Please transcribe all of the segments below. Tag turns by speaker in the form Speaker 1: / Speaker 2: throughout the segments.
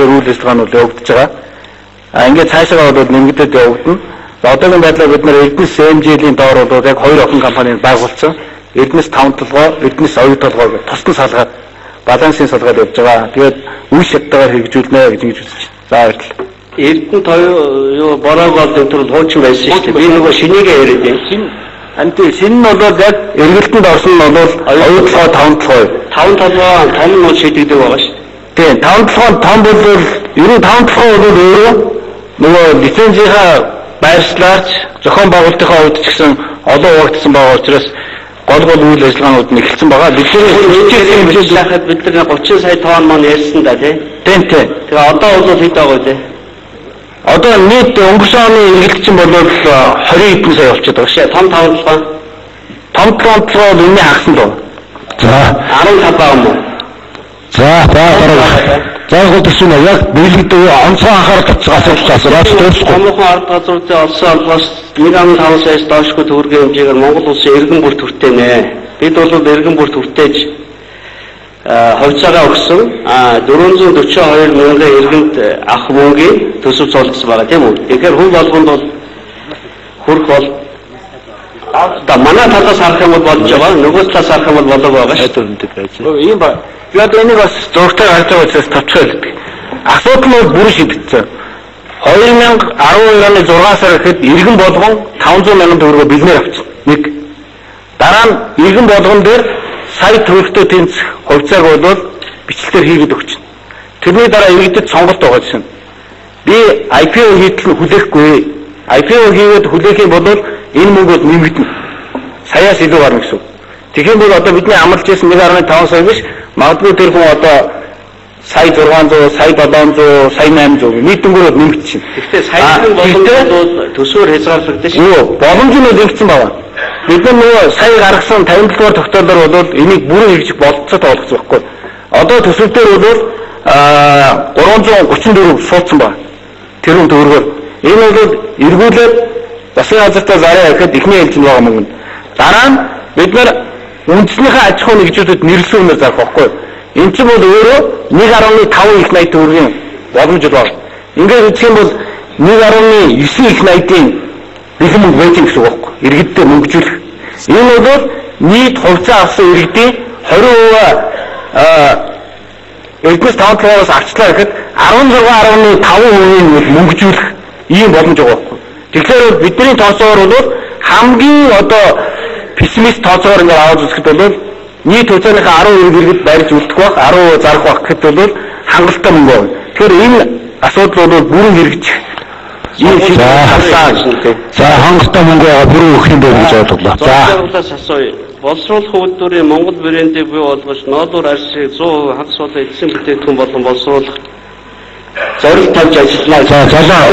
Speaker 1: Үйл ажиллагаа нь бол явагдаж байгаа. А ингээд цаашаа бол нэмэгдээд явагдана. За, одоогийн байдлаар бид нар Эрдэнэс MGL-ийн доор бол яг хоёр охин компаниг байгуулсан. Эрдэнэс таван толгой, Эрдэнэс оюу толгой гэх тусдан салгаад, балансын салгаад явж байгаа. Тэгээд үе шаттайгаар хэрэгжүүлнэ гэж ингэж үзэж байна. За, баярлалаа.
Speaker 2: Эрдэнэ тоёо юу бороог бол энэ төр хуучин байсан шүү дээ. Би нөгөө шинийгээ яриад байна.
Speaker 1: Шинэ анти шинэ нь бол яг эргэлтэнд орсон нь бол оюу толгой, таван толгой.
Speaker 2: Таван толгой том нь бол шийдэгдэг байгаа шүү дээ.
Speaker 1: Тийм, таван толгой том бол ер нь таван толгой бол өөрөө нөгөө лицензийнхаа байршлаарч зохион байгуулалтынхаа хувьд ч гэсэн олон хуваагдсан байгаа учраас гол гол үйл ажиллагаанууд нь эхэлсэн байгаа. Бидний
Speaker 2: хичээсэн байхад бид нар 30 сая тонн маань ярьсан да, тий.
Speaker 1: Тийм, тийм.
Speaker 2: Тэгээ одоо бол хэд байгаа вэ?
Speaker 1: Одоо нийт өнгөрсөн оны эргэлт чинь бол 20 хэдэн сая болчиход байгаа шээ.
Speaker 2: Том таван толгой.
Speaker 1: Том таван толгой бол энэний хагас нь дөө.
Speaker 3: За,
Speaker 2: 15 байгаа юм уу?
Speaker 3: За, дараа. За, гол төсвөн яг биелэгдээ онцгой анхаарал татсан асуудал асууж дуусахгүй.
Speaker 2: Томоохон ард газруудын олсон албаас 1.5 саяас доошгүй төгрөгийн хэмжээгээр Монгол улсын иргэн бүрт хүртэнэ. Бид бол иргэн бүрт хүртээж хувьцаагаа өгсөн 442 мянган иргэнд авах мөнгийн төсөв цуулгасан байгаа, тийм үү? Тэгэхээр хүн болгонд бол хүрэх бол одоо манай талаас харах юм бол болж байгаа, нөгөө талаас харах юм бол болоог байгаа шүү
Speaker 1: дээ. Ийм ба. Би одоо энийг бас зургтай гарч байгаа учраас товчхон хэлдэг. Асуудал нь бол бүрэн шийдэгдсэн. 2012 оны 6 сар гэхэд иргэн болгон 500 мянган төгрөгөөр бэлнээр авчихсан. Нэг. Дараа нь иргэн болгон дээр сая төгрөгтэй тэнцэх хувьцааг бол бичлэлээр хийгээд өгчнө. Тэрний дараа иргэдэд сонголт байгаа гэсэн. Би IPO хийтэл нь хүлээхгүй. IPO хийгээд хүлээх юм бол энэ мөнгө бол нэмэгдэнэ. Саяас илүү гарна гэсэн. Тэгэх юм бол одоо бидний амлаж ирсэн 1.5 сая биш, магадгүй тэр хүн одоо сая 600, сая 700, сая 800 нийт дүнгээр бол нэмэгдчихэв.
Speaker 2: Гэхдээ саяхан боломж бол төсвөр хязгаарлагдсан шүү.
Speaker 1: Юу, боломж нь бол нэмэгдсэн байна. Бид нар нөгөө сая гаргасан 57 дугаар тогтоолоор бол энийг бүрэн хэрэгжих бололцоотой болгосон байхгүй. Одоо төсөв дээр бол 334 суудсан байна. Тэр хүн төгрөгөөр. Энэ бол эргүүлээд засгийн газартаа зараа гэхэд эхний ээлжинд байгаа мөнгө. Дараа нь бид нар үндснийхээ аж ахуйн нэгжүүдэд нэрлсэн үнээр зарах байхгүй. Энэ чинь бол өөрөө 1.5 их 80 төгрөгийн боломж байна. Ингээд үзэх юм бол 1.9 их 80-ийн бэлэн мөнгө байж гэсэн үг байхгүй. Иргэддээ мөнгөжүүлэх. Энэ бол нийт хувьцаа авсан иргэдийн 20% Эрдэнэс таван толгоос авчлаа гэхэд 16.5% мөнгөжүүлэх ийм боломж байгаа байхгүй. Тэгэхээр бидний тооцоогоор бол хамгийн одоо пессимист тооцоогоор ингээд аваад үзэхэд бол нийт хувьцааныхаа 10% иргэд барьж үлдэх байх, 10% зарах байх гэхэд бол хангалттай мөнгө байна. Тэгэхээр энэ асуудал бол бүрэн хэрэгжих ийм шийдэл.
Speaker 3: За, хангалттай мөнгө байгаа, бүрэн өгөх юм байна гэж ойлголоо.
Speaker 2: За, асууя. Боловсруулах үйлдвэрийн Монгол брендийг бий болгож ноолуур арсыг 100% хагас болон эцсийн бүтээгдэхүүн болон боловсруулах зорилт тавьж ажиллана.
Speaker 3: За, золоо.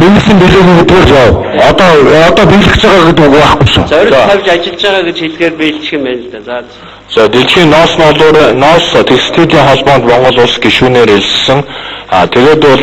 Speaker 3: Бэлсэн бэлээгүй гэдгээр жоо. Одоо бэлгэж байгаа гэдэг үг байхгүй шүү.
Speaker 2: Зорилт тавьж ажиллаж байгаа гэж хэлэхээр биелчих юм байна л да. За.
Speaker 4: За, дэлхийн ноос ноолуур ноос текстилийн холбоонд Монгол улс гишүүнээр элссэн. А тэгээд бол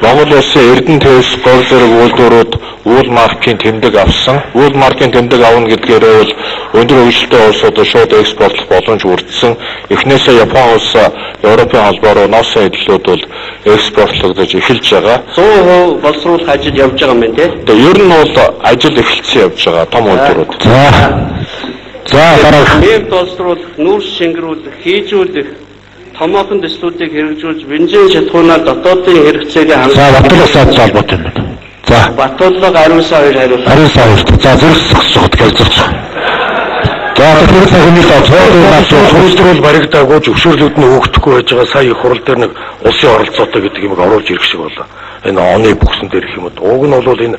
Speaker 4: Монгол улсын Эрдэнэ твс гол зэрэг үйлдвэрүүд үйл маркийн тэмдэг авсан. Үйл маркийн тэмдэг авна гэдгээрээ бол өндөр хөгжилтэй улсуудад шууд экспортлох боломж бүрдсэн. Эхнээсээ Япон улс, Европын холбоо руу носын эдлүүд бол экспортлогдож эхэлж байгаа.
Speaker 2: 100% боловсруулах ажил явж байгаа юм байна, тий?
Speaker 4: Тэгээ ер нь бол ажил эхэлсэн явж байгаа том үйлдвэрүүд.
Speaker 3: За. За, дараа.
Speaker 2: Нефть боловсруулах, нүүрс шингэрүүлэх, хийжүүлэх томоохон төслүүдийг хэрэгжүүлж бензин шатхуунаар дотоодын хэрэгцээгээ
Speaker 3: хангах. За, Батулга сайд холбоотой юм байна. За.
Speaker 2: Батулга Ариунсан хоёр хариулах.
Speaker 3: Ариунсан хоёр. За, зүрх зогсох гэж зогсох. За, тэр цагийн л
Speaker 5: үйлдвэр бол баригдаагүй, зөвшөөрлүүд нь өгөхгүй байж байгаа. Сая их хурал дээр нэг улсын оролцоотой гэдэг юм оруулж ирэх шиг болоо. Энэ оны бүхсэн дээр их юм. Уг нь бол энэ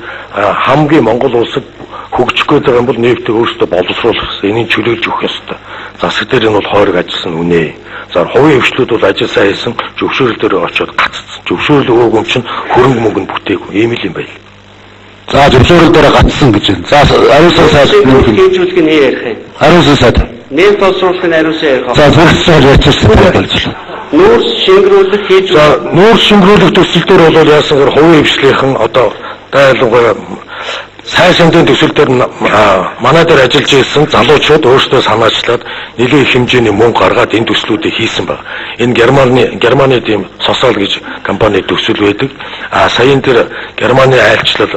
Speaker 5: хамгийн Монгол улсад хөгжих гээд байгаа юм бол нефтийг өөрсдөө боловсруулах ёстой. Энийг чөлөөлж өгөх ёстой. Засаг дээр энэ бол хойрог ажилласан үнэ. За, хувийн хвшлүүд бол ажил сайн хийсэн, зөвшөөрөл дээр очиод гаццсан. Зөвшөөрөл өгөөгүй юм чинь хөрөнгө мөнгө нь бүтээгүй. Ийм л юм байл.
Speaker 3: За, зөвшөөрөл дээр гацсан гэж байна. За, Ариунсан сайд
Speaker 2: хийжүүлэх нь ярих юм.
Speaker 3: Ариунсан сайд.
Speaker 2: Нефть боловсруулах нь Ариунсан ярих.
Speaker 3: За, зүрхсээр ярьчихсан болж байна.
Speaker 2: Нүүрс шингэрүүлэх хийж.
Speaker 5: За, нүүрс шингэрүүлэх төсөл дээр бол яасан гэхээр хувийн хвшлийнхэн одоо дайлгаа Сайн шамдын төсөл дээр манай дээр ажиллаж ирсэн залуучууд өөрсдөө санаачлаад нэлээд их хэмжээний мөнгө гаргаад энэ төслүүдийг хийсэн баг. Энэ Германы тийм Сосал гэж компани төсөл байдаг. А саяын тэр Германы айлчлал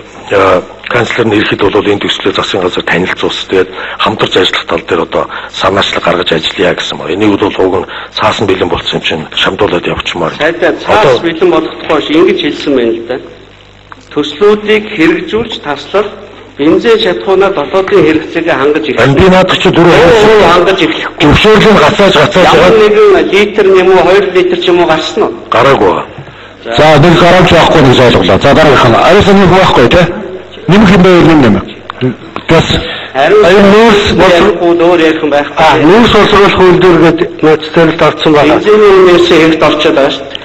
Speaker 5: канцлер нь ирэхэд бол энэ төслөө засгийн газар танилцуулсан. Тэгээд хамтарч ажиллах тал дээр одоо санаачлал гаргаж ажиллая гэсэн баг. Энийг бол уг нь цаасан бэлэн болсон юм чинь шамдуулаад явчихмаар.
Speaker 2: Сайдаа цаас бэлэн болохгүй ш ингэж хэлсэн байна л да. Төслүүдийг хэрэгжүүлж таслал бензин шатхуунаар дотоодын хэрэгцээгээ хангаж эхлэх.
Speaker 5: Би наадах чи дөрөв
Speaker 2: хангаж эхлэхгүй.
Speaker 5: Зөвшөөрлийг гацааж
Speaker 2: ямар нэгэн литр юм уу 2 литр ч юм уу гарсан уу?
Speaker 5: Гараагүй.
Speaker 3: За нэг гараач байхгүй нэг ойлголоо. За дараагийнх нь ариусан нэг байхгүй тий. Нэмэх юм байвал нэм. Бас
Speaker 2: ариун нүүрс боловсруулах өөр ярих юм байхгүй.
Speaker 1: А нүүрс боловсруулах үйлдвэр гэдэг нууц зорилт орсон байна.
Speaker 2: Бензиний үнээс хэрэгт орчод байгаа шүү дээ.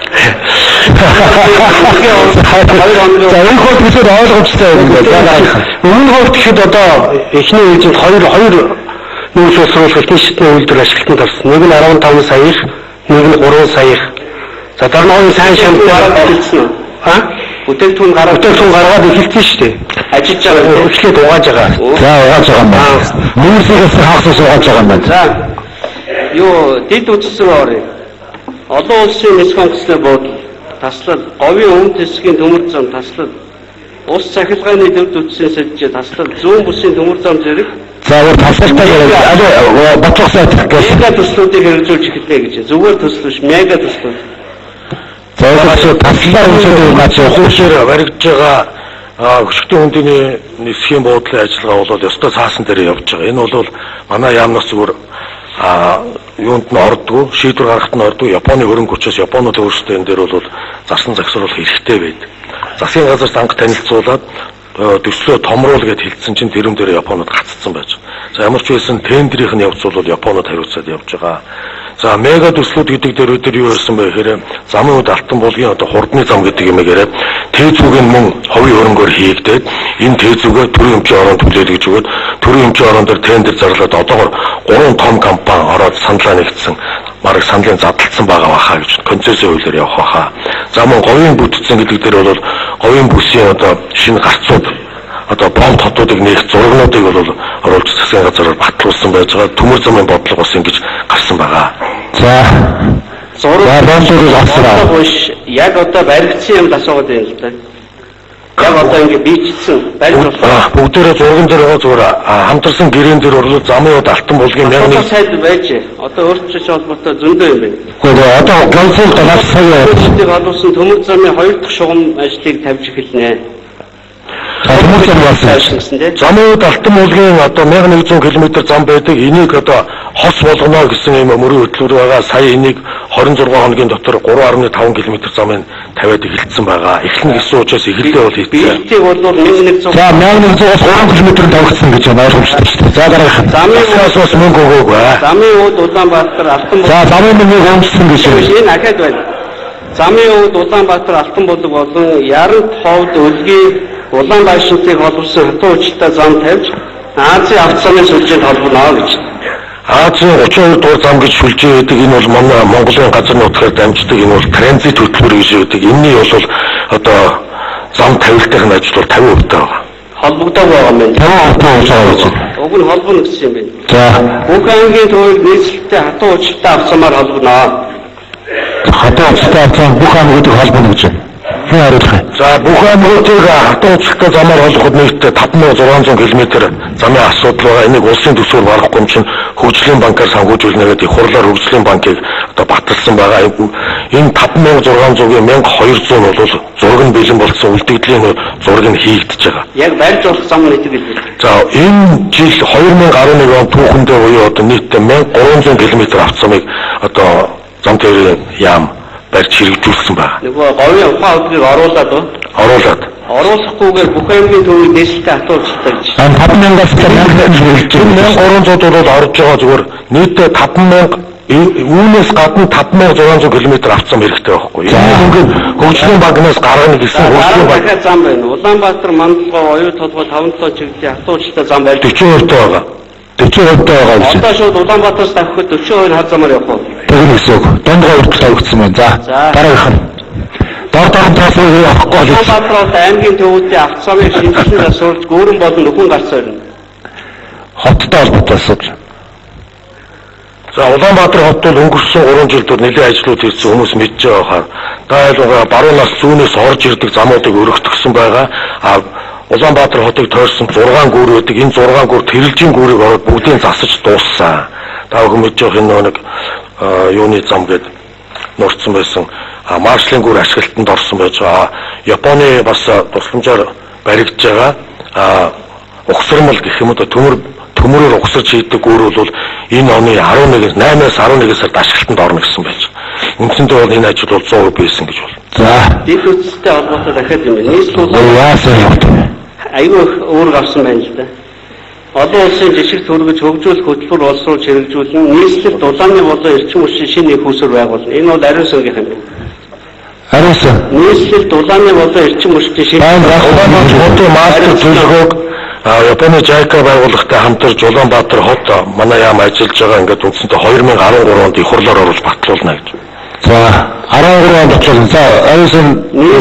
Speaker 3: За энэ хот бид ойлгомжтой юм байна.
Speaker 1: Өмнө нь гэхэд одоо эхний ээлжинд хоёр нүүрс боловсруулах эхний шатны үйлдвэр ашиглалтанд орсон. Нэг нь 15 саяих, нэг нь 3 саяих. За дараа нь сайн шамтай
Speaker 2: эхэлсэн үү?
Speaker 1: А?
Speaker 2: Бүтээгдэхүүн
Speaker 1: гаргаад эхэлсэн шүү дээ.
Speaker 2: Ажиллаж байгаа.
Speaker 1: Эхлээд угааж байгаа.
Speaker 3: За угааж байгаа юм байна. Нүүрсээс хагасаас угааж байгаа юм байна.
Speaker 2: За юу дэд үтс рүү оръё. Олон улсын нисэх онгоцны буудал, таслал, говийн өмнөд хэсгийн төмөр зам таслал, ус цахилгааны төвд үтсийн сэжээ таслал, зүүн бүсийн төмөр зам зэрэг.
Speaker 3: За өөр таслалтай яриа. Ботлох сайт гэж.
Speaker 2: Мега төслүүдийг хэрэгжүүлж эхэлнэ гэж. Зүгээр төсөл биш, мега төслүүд.
Speaker 3: За ඒක таслалаар өмсөд наач
Speaker 5: хуушаар баригдж байгаа хөшигтэн хүндийн нисхийн буудлын ажиллагаа бол ёстой цаасан дээр явж байгаа. Энэ бол манай яамнаас зүгээр юунд нь ордгоо, шийдвэр гаргахад нь ордгоо. Японы хөрөнгө хүчээс Японууд өөрсдөө энэ дээр бол зарсан зохицуулах хэрэгтэй байдаг. Засгийн газар данга танилцуулаад төслөө томруул гэд хэлсэн чинь тэрэн дээр Японууд гаццсан байж байгаа. За ямар ч байсан тендрийнх нь явц бол Японууд хариуцаад явж байгаа. За мега төслүүд гэдэг дээр бид нар юу ярьсан бэ гэхээр замын үд Алтан булгийн одоо хурдны зам гэдэг юм яриад тээзүүг нь мөн хувийн хөрөнгөөр хийгдээд энэ тээзүүгээ төрийн өмчийн ороонд түлээд гэж өгөөд төрийн өмчийн ороон дээр тендер зарлаад одоогор 3 том компани ороод саналаа нэгдсэн. Бараг саналын задлалцсан байгаа баха гэж концессийн хуулиар явах баха. За мөн говийн бүтцэн гэдэг дээр бол говийн бүсийн одоо шинэ гарцууд одоо бомб хотуудыг нээх зургнуудыг бол оруулж засгийн газараар батлуулсан байж байгаа. Төмөр замын бодлого бас ингэж гарсан байгаа.
Speaker 3: За
Speaker 2: зураг
Speaker 3: бодлогыг авсан.
Speaker 2: Яг одоо баригдсан юм асуугаад байна л да. Яг одоо ингэ биечсэн барьж болох.
Speaker 5: Бүгдээрээ зурган дээр байгаа зүгээр хамтарсан гэрээн дээр орлоо замын уд Алтан булгийн 1001
Speaker 2: сайд байж. Одоо өөрчлөлт холбоотой зөндөө юм байна.
Speaker 3: Гэхдээ одоо ганцхан 7 сая
Speaker 2: холбоосон төмөр замын 2 дахь шугам ажлыг тавьж эхэлнэ.
Speaker 3: Төмөр зам болсон.
Speaker 5: Замын уд Алтан булгийн одоо 1100 км зам байдаг. Энийг одоо хос болгоно гэсэн юм мөрийн хөтөлбөр байгаа. Сая энийг 26 хоногийн дотор 3.5 км замыг тавиад эхэлсэн байгаа. Эхлэнэ гэсэн учраас эхлэлээ бол хийсэн.
Speaker 2: Биелтийг бол 1100.
Speaker 3: За 1100-аас 3 км тавигдсан гэж ойлгомжтой шүү дээ. За дараагийнх нь.
Speaker 2: Замын
Speaker 5: бас мөнгө өгөөгүй.
Speaker 2: Замын уд Улаанбаатар Алтан
Speaker 3: булаг. За замын мөнгийг өмссөн гэж.
Speaker 2: Энэ ахаад байна. Замын уд Улаанбаатар Алтан булаг болон Ярант ховд Өлгийн Улаанбаатарыг холбосон хатуу хүчтэй зам тавьж Азийн авто замын сүлжээнд холбоно гэж.
Speaker 5: Азийн 32 дугаар зам гэж сүлжээ байдаг. Энэ бол манай Монголын газар нутгаар дамждаг. Энэ бол транзит хөтөлбөр гэж байдаг. Энэний бол одоо зам тавилтын ажил бол 50% байгаа.
Speaker 2: Холбогдоогүй байгаа юм байна.
Speaker 3: 50% болж байгаа гэж.
Speaker 2: Уг нь холбоно гэсэн юм байна.
Speaker 3: За
Speaker 2: бүх ангийн төвийг нийслэлтэй хатуу хүчтэй авто замаар холбоно.
Speaker 3: Хатуу хүчтэй авто зам бүх аймагуудыг холбоно гэж байна. Хэн хариулах вэ?
Speaker 5: За бүх аймагуудыг хатуу хүчтэй замаар холбоход нийтдээ 5600 км замын асуудал байгаа. Энийг улсын төсвөр барахгүй юм чинь хөгжлийн банкар санхүүжүүлнэ гэдэг их хурлаар хөгжлийн банкыг одоо баталсан байгаа. Энэ 5600-ийн 1200 нь бол зураг нь бэлэн болсон, үлдэгдлийн зураг нь хийгдэж байгаа.
Speaker 2: Яг барьж болох зам нийт гэлээ.
Speaker 5: За энэ жил 2011 он түүхэндээ буюу одоо нийтдээ 1300 км авто замыг одоо зам тээврийн яам барьж хэрэгжүүлсэн байна.
Speaker 2: Нөгөө говийн ухаан хөдөлгөөг оруулаад уу?
Speaker 5: Оруулаад.
Speaker 2: Оруулахгүйгээр бүх аймгийн төвийг нийслэлтэй хатуулчихлаа гэж.
Speaker 3: 5000-аас 1000 хэрэгжиж
Speaker 5: 1300 бол орж байгаа зүгээр нийтдээ 5000 үүнээс гадна 5600 км авто зам хэрэгтэй байхгүй. Энэ мөнгө хөгжлийн банкнаас гаргана гэсэн
Speaker 2: хөгжлийн банк зам байна. Улаанбаатар, Мандалгой, Оюу толгой 57 чиглэлийн хатуулчлаа зам барьж
Speaker 5: 40% байгаа.
Speaker 3: 40% байгаа гэж.
Speaker 2: Одоо шууд Улаанбаатараас давхад 42 хад замаар явах уу?
Speaker 3: Тэр гэсэн үг. Дундгой хүртэл тавигдсан байна. За дараагийнх нь. Дор дорн тоолыг авахгүй бол
Speaker 2: Улаанбаатар хот аймгийн төвүүдийн авцааны шинжилсэн засварлаж гүүрэн болон нөхөн гарц орно.
Speaker 3: Хоттой холбоотой асуудал.
Speaker 5: За, Улаанбаатар хот бол өнгөрсөн 3 жил дээр нэлээд ажлууд хийсэн, хүмүүс мэдж байгаа хаа. Та ялангуяа баруунаас зүүнээс орж ирдэг замуудыг өргөтгсөн байгаа. А Улаанбаатар хотыг тойрсон 6 гүүр байдаг. Энэ 6 гүүр тэрэлжин гүүрийг ороод бүгдийг засаж дууссан. Та бүхэн мэдж байгаа энэ нэг юуны зам гээд нурцсан байсан. А маршлын гүүр ашиглалтанд орсон байж байгаа. Японы бас тусламжаар баригдаж байгаа. А угсармал гэх юм уу, төмөрөөр угсарч хийдэг гүүр бол энэ оны 11-ээс 8-аас 11 сард ашиглалтанд орно гэсэн байж. Үндсэндээ бол энэ ажил бол 100% байсан гэж бол.
Speaker 3: За.
Speaker 2: Дэд үтстэй холбоотой дахиад юм байна. Нийслэл
Speaker 3: Яасан явт.
Speaker 2: Айгүй их өөр гарсан байна л да. Олон улсын жишг төргөж хөгжүүлэх хөтөлбөр боловсруулж хэрэгжүүлэн нийслэл дулааны болон эрчим хүчний шинэ их усүр байгуулна. Энэ бол ариун сүнгийнх юм байна.
Speaker 3: Ариун.
Speaker 2: Нийслэл дулааны болон эрчим хүчний шинэ
Speaker 5: Улаанбаатар хотын мастер төлөвлөгөөг Японы JICA байгууллагатай хамтарч Улаанбаатар хот манай яам ажиллаж байгаа, ингээд үндсэндээ 2013 онд их хурлаар оруулж батлуулна гэж.
Speaker 3: За, 13 онд батлуулна. За, ариун.